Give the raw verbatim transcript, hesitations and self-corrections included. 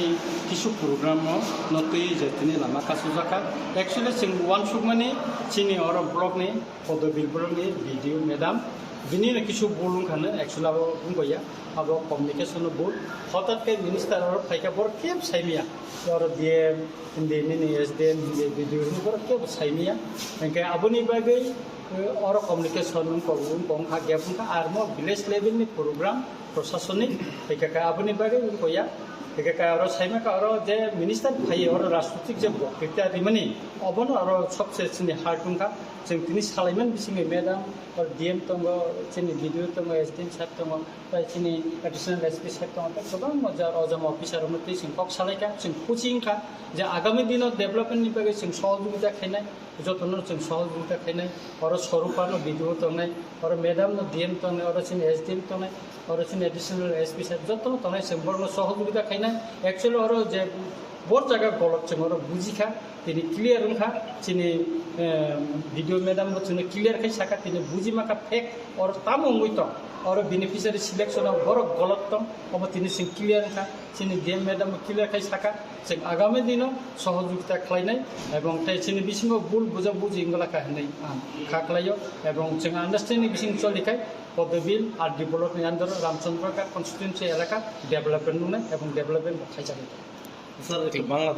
tini kisu program no no twi je tini lama kasujaka. Actually chwng uansukmani chini oro block ni Podobil block ni B D O madam bini no kisu bul wngkha no actually abo wngkha ya abo communication no bul. Hotat khe minister oro phaikha borok kebo saimaya oro D M hindi nini S D M hindi B D O hindi borok kebo saimaya. Hingkhe aboni bagwi eh, oro communication wngkha wngkha gap wngkha armo village level ni program. Prosasonik, hingkhe khe aboni bagwi wngkha ya, hingkhe khe aro saima kha aro je minister phai oro rajnitik je boktwita rimani, obono aro sobse chini heart wngkha, chwng tini salaimani bisingo madam, oro D M tongo, chini B D O tongo, S D M sir tongo, tei chini additional S P sir tongo, tei kwbangma jar ojama officer rokno tei chwng kok salaikha, chwng khusi wngkha je agami dino development ni bagwi chwng sohojogita khainai. Jotono chwng sohojogita khainai, oro Swarupa no B D O tongnai, oro madam no D M tongnai, oro chini S D M tongnai, oro chini additional S P sir jotono tongnai, chwng borokno sohojogita khainai. Actually oro je bor jaga golok chwng oro bujikha, tini clear wngkha, chini eh, B D O madam bo chwngno clear khai sakha, tini bujimakha fact oro tamo wngwi tong, oro beneficiary selection o borok golok tong, obo tini chwng clear wngkha. Chini D M madam bo clear khai sakha, chwng agami dino sohojogita khlainai ebong tei chini bisingo bul buja buji wngla kha hinwi ang kha khlaio ebong chwng understanding bising choli khai Podobil R D block ni under o Ramchandra Ghat constituency elaka development wngnai ebong development bo khaijaknai. Sir, Bangladesh